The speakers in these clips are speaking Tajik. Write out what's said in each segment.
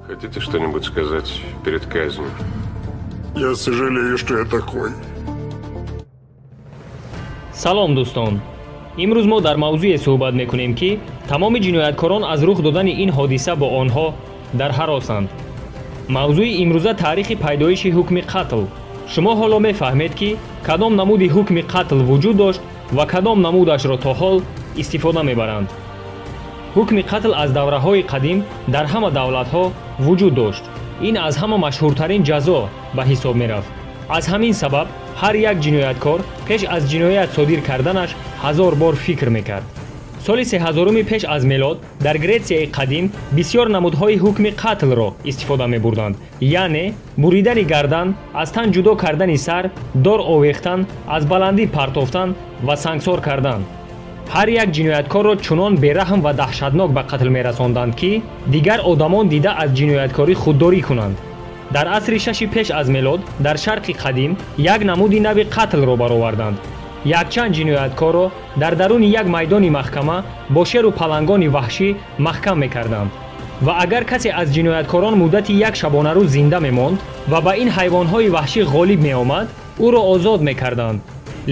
Хотите что-нибудь сказать перед казнью? Я сожалею, что я такой. Салом, дӯстон! Имрӯз мо дар мавзӯе суҳбат мекунем, ки тамоми ҷинояткорон аз рух додани ин ҳодиса бо онҳо дар ҳаросанд. Мавзӯи имрӯза таърихи пайдоиши ҳукми қатл. Шумо ҳоло мефаҳмед, ки кадом намуди ҳукми қатл вуҷуд дошт ва кадом намудашро то ҳол истифода мебаранд. Ҳукми қатл аз давраҳои қадим дар ҳама давлатҳо вуҷуд дошт. Ин аз ҳама машҳуртарин ҷазо ба ҳисоб мерафт. Аз ҳамин сабаб ҳар як ҷинояткор пеш аз ҷиноят содир карданаш ҳазор бор фикр мекард. Соли сеҳазоруми пеш аз мелод дар Гретсияи қадим бисёр намудҳои ҳукми қатлро истифода мебурданд, яъне буридани гардан, аз тан ҷудо кардани сар, дор овехтан, аз баландӣ партофтан ва сангсор кардан. Ҳар як ҷинояткорро чунон бераҳм ва даҳшатнок ба қатл мерасонданд, ки дигар одамон дида аз ҷинояткорӣ худдорӣ кунанд. Дар асри шаши пеш аз мелод дар Шарқи Қадим як намуди нави қатлро бароварданд. Якчанд ҷинояткорро дар даруни як майдони маҳкама бо шеру палангони ваҳшӣ маҳкам мекарданд ва агар касе аз ҷинояткорон муддати як шабонарӯз зинда мемонд ва ба ин ҳайвонҳои ваҳшӣ ғолиб меомад, ӯро озод мекарданд.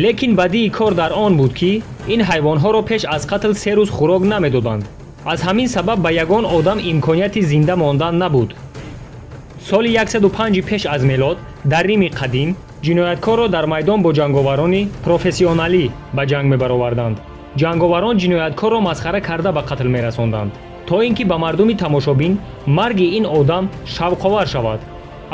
Лекин бадии кор дар он буд, ки ин ҳайвонҳоро пеш аз қатл 3 рӯз хӯрок намедоданд. Аз ҳамин сабаб ба ягон одам имконияти зинда мондан набуд. Соли 105 пеш аз мелод дар Рими Қадим ҷинояткорро дар майдон бо ҷанговарони профессионалӣ ба ҷанг мебароварданд. Ҷанговарон ҷинояткорро масхара карда ба қатл мерасонданд, то ин ки ба мардуми тамошобин марги ин одам шавқовар шавад.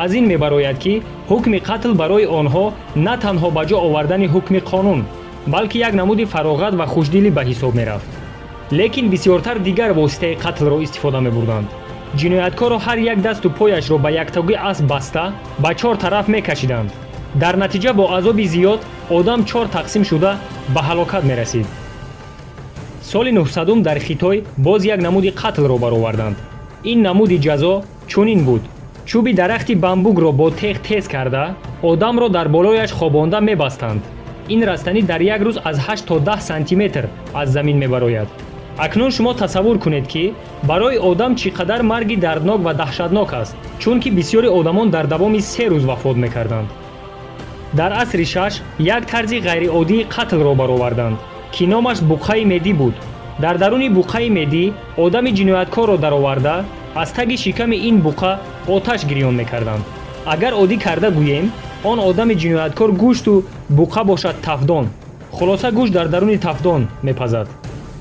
Аз ин мебарояд, ки ҳукми қатл барои онҳо на танҳо ба ҷо овардани ҳукми қонун, балки як намуди фароғат ва хушдилӣ ба ҳисоб мерафт. Лекин бисёртар дигар воситаи қатлро истифода мебурданд. Ҷинояткорро ҳар як дасту пояшро ба яктоги асп баста, ба чор тараф мекашиданд. Дар натиҷа бо азоби зиёд одам чор тақсим шуда ба ҳалокат мерасид. Соли 900-ум дар Хитой боз як намуди қатлро бароварданд. Ин намуди ҷазо чунин буд: чӯби дарахти бамбукро бо теғ тез карда, одамро дар болояш хобонда мебастанд. Ин растанӣ дар як рӯз аз 8 то 10 сантиметр аз замин мебарояд. Акнун шумо тасаввур кунед, ки барои одам чӣ қадар марги дарднок ва даҳшатнок аст, чунки бисёри одамон дар давоми 3 рӯз вафот мекарданд. Дар асри шаш як тарзи ғайриоддии қатлро бароварданд, ки номаш буққаи медӣ буд. Дар даруни буққаи медӣ одами ҷинояткорро дароварда, аз таги шиками ин буққа оташ гирён мекарданд. Агар оддӣ карда гӯем, он одами ҷинояткор гӯшту буққа бошад тафдон. Хулоса, гӯшт дар даруни тафдон мепазад.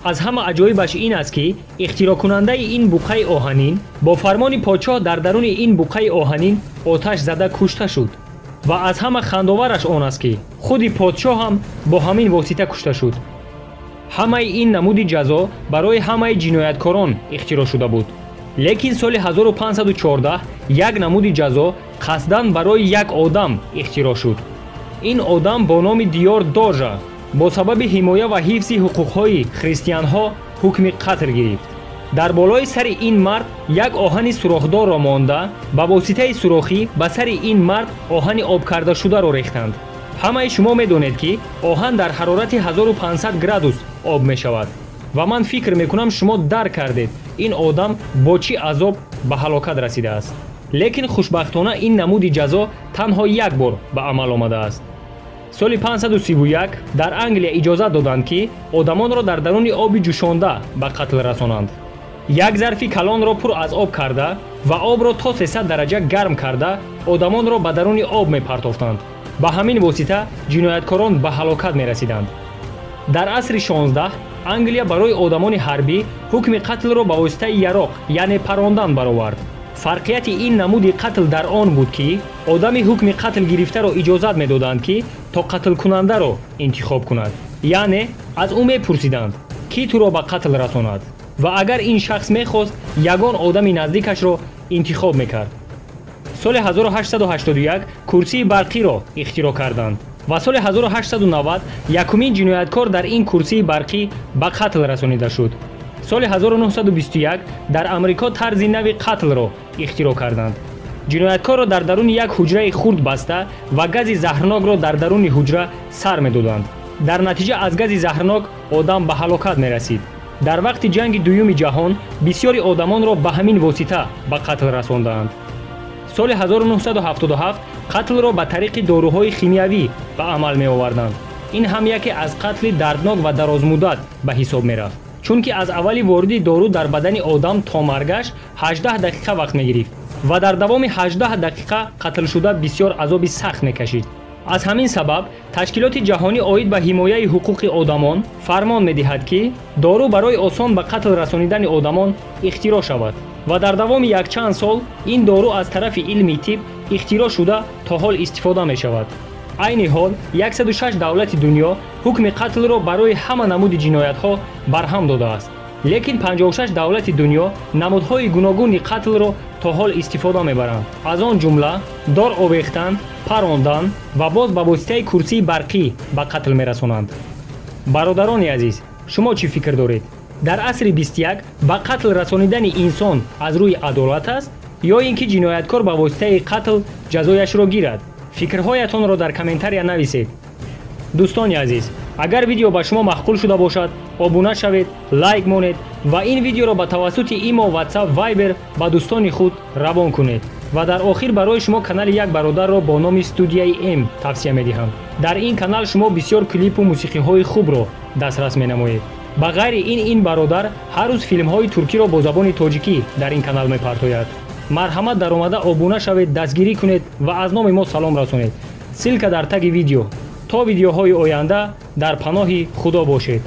Аз ҳама аҷоибаш ин аст, ки ихтироъкунандаи ин буққаи оҳанин бо фармони подшоҳ дар даруни ин буққаи оҳанин оташ зада кушта шуд. Ва аз ҳама хандовараш он аст, ки худи подшоҳ ҳам бо ҳамин восита кушта шуд. Ҳамаи ин намуди ҷазо барои ҳамаи ҷинояткорон ихтироъ шуда буд. Лекин соли 1514 як намуди ҷазо қасдан барои як одам ихтироъ шуд. Ин одам бо номи Диор Дожа бо сабаби ҳимоя ва ҳифзи ҳуқуқҳои христианҳо ҳукми қатл гирифт. Дар болои сари ин мард як оҳани сурохдорро монда, ба воситаи сурохӣ ба сари ин мард оҳани обкардашударо рехтанд. Ҳамаи шумо медонед, ки оҳан дар ҳарорати 1500 градус об мешавад ва ман фикр мекунам, шумо дарк кардед, ин одам бо чӣ азоб ба ҳалокат расидааст. Лекин хушбахтона ин намуди ҷазо танҳо як бор ба амал омадааст. Соли 531 дар Англия иҷозат доданд, ки одамонро дар даруни оби ҷӯшонда ба қатл расонанд. Як зарфи калонро пур аз об карда ва обро то 300 дараҷа гарм карда, одамонро ба даруни об мепартофтанд. Ба ҳамин восита ҷинояткорон ба ҳалокат мерасиданд. Дар асри 16 Англия барои одамони ҳарбӣ ҳукми қатлро ба воситаи яроқ, яъне парондан баровард. Фарқияти ин намуди қатл дар он буд, ки одами ҳукми қатл гирифтаро иҷозат медоданд, ки то қатлкунандаро интихоб кунад, яъне аз ӯ мепурсиданд, ки туро ба қатл расонад, ва агар ин шахс мехост, ягон одами наздикашро интихоб мекард. Соли 1881 курсии барқиро ихтироъ карданд ва соли 1890 якумин ҷинояткор дар ин курсии барқӣ ба қатл расонида шуд. Соли 1921 дар Амрико тарзи нави қатлро ихтироъ карданд. Ҷинояткорро дар даруни як ҳуҷраи хурд баста ва гази заҳрнокро дар даруни ҳуҷра сар медоданд. Дар натиҷа аз гази заҳрнок одам ба ҳалокат мерасид. Дар вақти ҷанги дуюми ҷаҳон бисёри одамонро ба ҳамин восита ба қатл расондаанд. Соли 1977 қатлро ба тариқи доруҳои химиявӣ ба амал меоварданд. Ин ҳам яке аз қатли дарднок ва дарозмуддат ба ҳисоб мерафт, чунки аз аввали вориди дору дар бадани одам то маргаш 18 дақиқа вақт мегирифт ва дар давоми 18 дақиқа қатлшуда бисёр азоби сахт мекашид. Аз ҳамин сабаб ташкилоти ҷаҳонӣ оид ба ҳимояи ҳуқуқи одамон фармон медиҳад, ки дору барои осон ба қатл расонидани одамон ихтироъ шавад ва дар давоми якчанд сол ин дору аз тарафи илми тиб ихтироъ шуда то ҳол истифода мешавад. Айни ҳол 106 давлати дунё ҳукми қатлро барои ҳама намуди ҷиноятҳо барҳам додааст, лекин 56 давлати дунё намудҳои гуногуни қатлро то ҳол истифода мебаранд, аз он ҷумла дор овехтан, парондан ва боз ба воситаи курсии барқӣ ба қатл мерасонанд. Бародарони азиз, шумо чӣ фикр доред? Дар асри 21 ба қатл расонидани инсон аз рӯи адолат аст ё ин ки ҷинояткор ба воситаи қатл ҷазояшро гирад? Фикрҳоятонро дар комментария нависед. Дӯстони азиз, агар видео ба шумо маъқул шуда бошад, обуна шавед, лайк монед ва ин видеоро ба тавассути имо, WhatsApp, Viber ба дӯстони худ равон кунед. Ва дар охир барои шумо канали як бародарро бо номи студияи М тавсия медиҳам. Дар ин канал шумо бисёр клипу мусиқиҳои хубро дастрас менамоед. Ба ғайри ин, ин бародар ҳар рӯз филмҳои туркиро бо забони тоҷикӣ дар ин канал мепартояд. Марҳамат, даромада обуна шавед, дастгирӣ кунед ва аз номи мо салом расонед. Ссылка дар таги видео. То видеоҳои оянда дар паноҳи Худо бошед.